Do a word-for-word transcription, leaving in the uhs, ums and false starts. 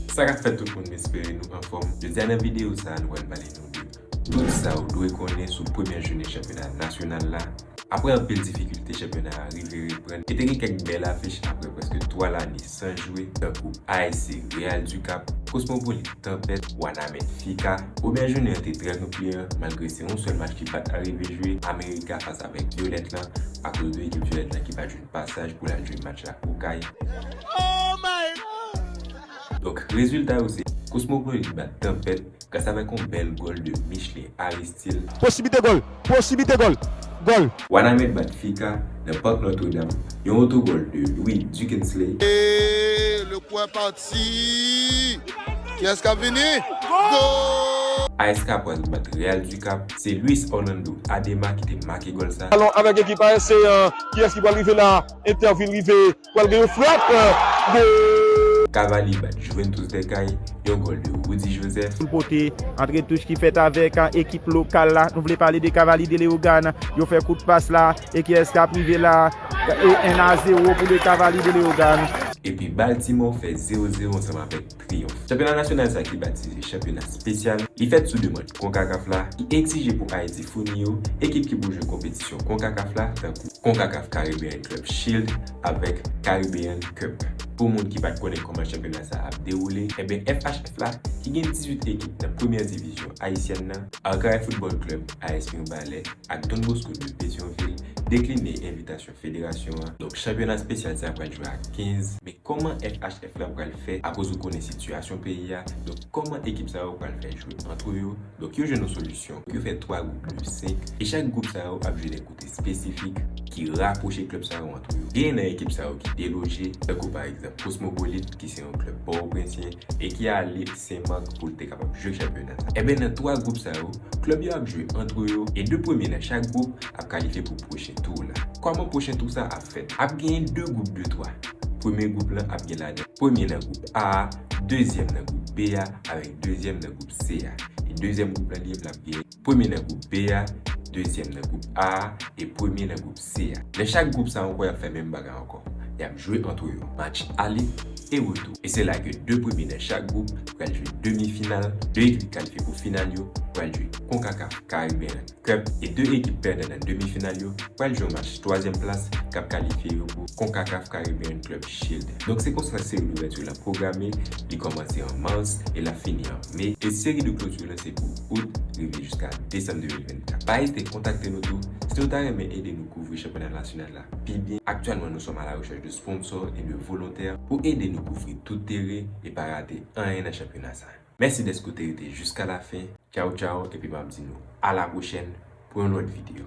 Sa k ap fèt tout moun, m espere nou anfòm. Jodi a nan videyo sa a, nou pral pale nou de tout sa ou dwe konnen sou premyè jounen chanpyona nasyonal la. Apre anpil difikilte, chanpyona a rive reprann e te gen kèk bèl afich apre prèske twa lane san jwe, tankou A S C Real du Cap, Cosmopolite Tempête, Wanament Fika. Premyè jounen an te trè konplikan, malgre se yon sèl match ki pa t arive jwe, America fas avèk Vyolèt lan, akoz de ekip Vyolèt lan ki pa t jwenn pasaj pou l al jwe match la Okay. Donk, rezilta yo se Cosmopolite bat Tempête gras avèk yon bèl gòl de Michelin Aristil. Posiblite gòl! Posiblite gòl! Gòl! Wanament bat Fika nan Park Notre Dame, yon otogòl de Louis Dukensley. Et le coup est parti. Kiyès k ap vini? Gòl! A S K Paz bat Real du Cap, se Luis Orlando Adema ki te make gòl sa. Alon avèk ekip A S C an, kiyès ki pral rive la? Interville rive, pral gen yon frap. Gòl! Cavalier bat Juventus des Cayes, yon gòl de Rudy Joseph. Poul pote antre touch ki fèt avèk ekip lokal la. Nou vle pale de Cavalier de Léogâne. Yo fè kout pas la. E kiyès k ap rive la? E un à zéro pou le Cavalier de Léogâne. Epi Baltimore fè zewo zewo ansanm avèk Triyonf. Chanpyona nasyonal sa ki batize chanpyona espesyal, li fèt sou demann Concacaf la, ki egzije pou Ayiti founi yo ekip ki pou jwe konpetisyon Concacaf la, tankou Concacaf Caribbean Club Shield avèk Caribbean Cup. Pou moun ki pa t konnen kòman chanpyona sa ap dewoule, enben F H F la, ki gen dizuit ekip nan premyè divizyon ayisyèn nan, Arcahaie Football Club, A S Mirebalais, ak Don Bosco de Petyonvil, dekline envitasyon federasyon an. Donk, chanpyona espesyal sa pral jwe a kenz. Men kòman F H F la pral fè? Akoz ou konnen sitiyasyon peyi a. Donk, kòman ekip sa yo pral fè jwe antre yo? Donk, yo jwenn yon solisyon. Yo fè twa gwoup de senk. E chak gwoup sa yo ap jwe nan kote espesifik ki rapwoche klèb sa yo antre yo. Gen nan ekip sa yo ki deloje, tankou pa egzanp Cosmopolite, ki se yon klèb Pòtoprensyen, e ki ale Senmak pou l te kapab jwe chanpyona sa. Enben, nan twa gwoup sa yo, klèb yo ap jwe antre yo, e de premye nan chak gwoup ap kalifye pou pwochen tou la. Kòman pwochen tou sa ap fèt? Ap genyen de gwoup de twa. Premye gwoup lan ap gen ladan premye nan gwoup A a, dezyèm nan gwoup B a, avèk dezyèm nan gwoup C a. E dezyèm gwoup lan li menm l ap gen premye nan gwoup B a, dezyèm nan gwoup A a, e premye nan gwoup C a. Nan chak gwoup sa ankò, y ap fè menm bagay ankò. Y ap jwe antre yo. Match ale e retou. E se la ke de premye nan chak gwoup pral jwe demi final, de ekip ki kalifye pou final yo pral jwe Concacaf Caribbean Cup, e de ekip pèdan nan demi final yo pral jwe yon match twazyèm plas k ap kalifye yo pou Concacaf Caribbean Club Shield. Donk, se konsa seri douvèti la pwograme, li kòmanse an mas e l ap fini an me, e seri de kloti lan se pou out rive jiska desanm de mil vennkat. Pa ezite kontakte nou tou si nou ta renmen ede nou kouvri chanpyona nasyonal la pi byen. Aktyèlman, nous sommes à la recherche de sponsors et de volontaires pou ede nou kouvri tout teren e pa rate anyen nan chanpyona sa. Mèsi dèske w te rete jiska la fen. Tchaw, tchaw, epi m ap di nou a la pwochèn pou yon lòt videyo.